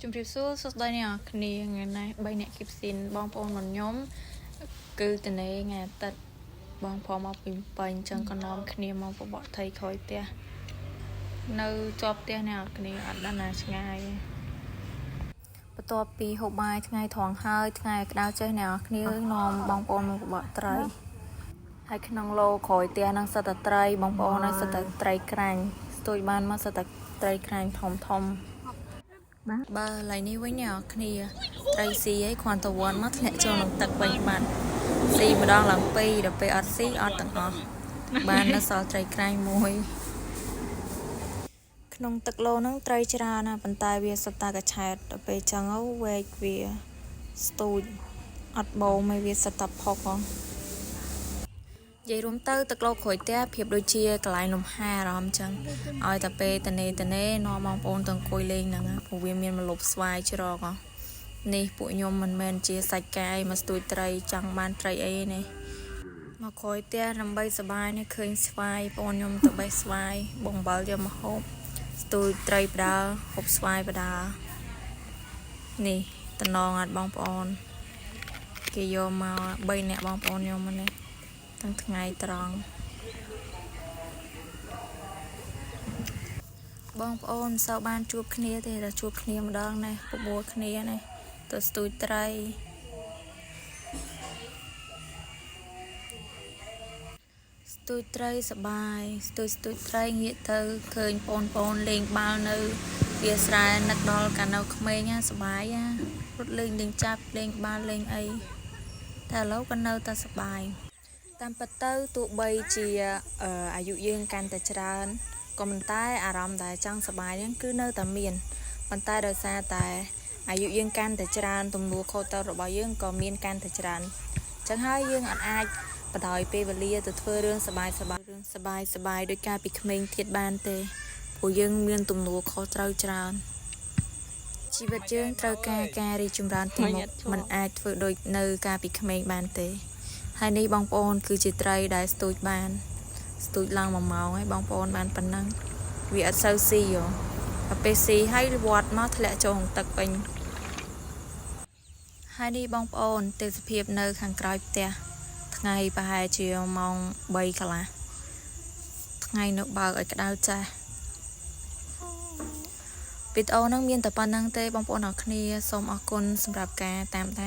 ជំរាបសួរសួស្តីអ្នកនរគ្នាថ្ងៃនេះ3អ្នកគីបស៊ីនបងប្អូនរបស់ខ្ញុំគឺតនេថ្ងៃអាទិត្យបងប្រុសមកពីពេញអញ្ចឹងក៏នាំគ្នាមកបបកថៃក្រោយផ្ទះនៅជាប់ផ្ទះអ្នកនរគ្នាអត់ដល់ណាឆ្ងាយទេបន្ទាប់ពីហូបបាយថ្ងៃត្រង់ហើយថ្ងៃក្តៅចេះអ្នកនរគ្នានាំបងប្អូនមកបបកត្រីហើយក្នុងឡូក្រោយផ្ទះហ្នឹងសិតតែត្រីបងប្អូនហើយសិតតែត្រីក្រាញ់ស្ទួយបានមកសិតតែត្រីក្រាញ់ធំធំៗ បើឡៃនេះវិញអ្នកនរគ្នាត្រីស៊ីអីគ្រាន់តែវ៉ាន់មកធ្លាក់ចូលក្នុងទឹកវិញបាត់ស៊ីម្ដងឡើងពីរដល់ពេលអត់ស៊ីអត់ទាំងអស់បាននៅសល់ត្រីក្រាញ់មួយក្នុងទឹកឡូហ្នឹងត្រីច្រើនណាស់ប៉ុន្តែវាសុទ្ធតែកឆែតដល់ពេលចឹងទៅវែកវាស្ទូចអត់បូមឲ្យវាសុទ្ធតែផុកហ៎និយាយរួមទៅទឹកឡូក្រួយផ្ទះប្រៀបដូចជាកន្លែងលំហែអារម្មណ៍ចឹងឲ្យតែពេលតនេតនេនាំបងប្អូនទៅអង្គុយលេងហ្នឹងណាព្រោះវាមានម្លប់ស្វាយជ្រកហ៎នេះពួកខ្ញុំមិនមែនជាសាច់កាយមកស្ទូចត្រីចង់បានត្រីអីនេះមកក្រោយផ្ទះដើម្បីសប្បាយនេះឃើញស្វាយបងខ្ញុំទៅបេះស្វាយបងអំបិលយកមកហូបស្ទូចត្រីបដាហូបស្វាយបដានេះតំណងអត់បងប្អូនគេយកមក3នាក់បងប្អូនខ្ញុំមកនេះទាំងថ្ងៃត្រង់ បងប្អូនមិនសូវបានជួបគ្នាទេតែជួបគ្នាម្ដងនេះបបួលគ្នានេះទៅស្ទូចត្រីស្ទូចត្រីសបាយស្ទូចស្ទូចត្រីងាកទៅឃើញបងប្អូនលេងបាល់នៅវាស្រែនឹកដល់កាលនៅក្មេងណាសបាយណារត់លេងលេងចាប់លេងបាល់លេងអីតែឥឡូវក៏នៅតែសបាយតាមពិតទៅទោះបីជាអាយុយើងកាន់តែច្រើនក៏មិនតែអារម្មណ៍ដែលចង់សប្បាយហ្នឹងគឺនៅតែមានប៉ុន្តែដោយសារតែអាយុយើងកាន់តែច្រើនទំនួលខុសត្រូវរបស់យើងក៏មានកាន់តែច្រើនអញ្ចឹងហើយយើងអត់អាចបដ ாய் ពេលវេលាទៅធ្វើរឿងសប្បាយសប្បាយរឿងសប្បាយសប្បាយដោយការពីក្មេងទៀតបានទេព្រោះយើងមានទំនួលខុសត្រូវច្រើនជីវិតយើងត្រូវការការរីកចម្រើនទៅមុខមិនអាចធ្វើដូចនៅកាលពីក្មេងបានទេហើយនេះបងប្អូនគឺជាត្រីដែលស្ទូចបាន ស្ទូចឡើង1ម៉ោងហើយបងប្អូនបានប៉ុណ្ណឹងវាអត់សូវស៊ីហ៎ដល់ពេលស៊ីហើយវត្តមកធ្លាក់ចូលក្នុងទឹកវិញហើយនេះបងប្អូនទេសភាពនៅខាងក្រោយផ្ទះថ្ងៃប្រហែលជាម៉ោង3កន្លះថ្ងៃនៅបើកឲ្យក្តៅចាស់វីដេអូហ្នឹងមានតែប៉ុណ្្នឹងទេបងប្អូនអរគ្នាសូមអរគុណសម្រាប់ការតាមដាន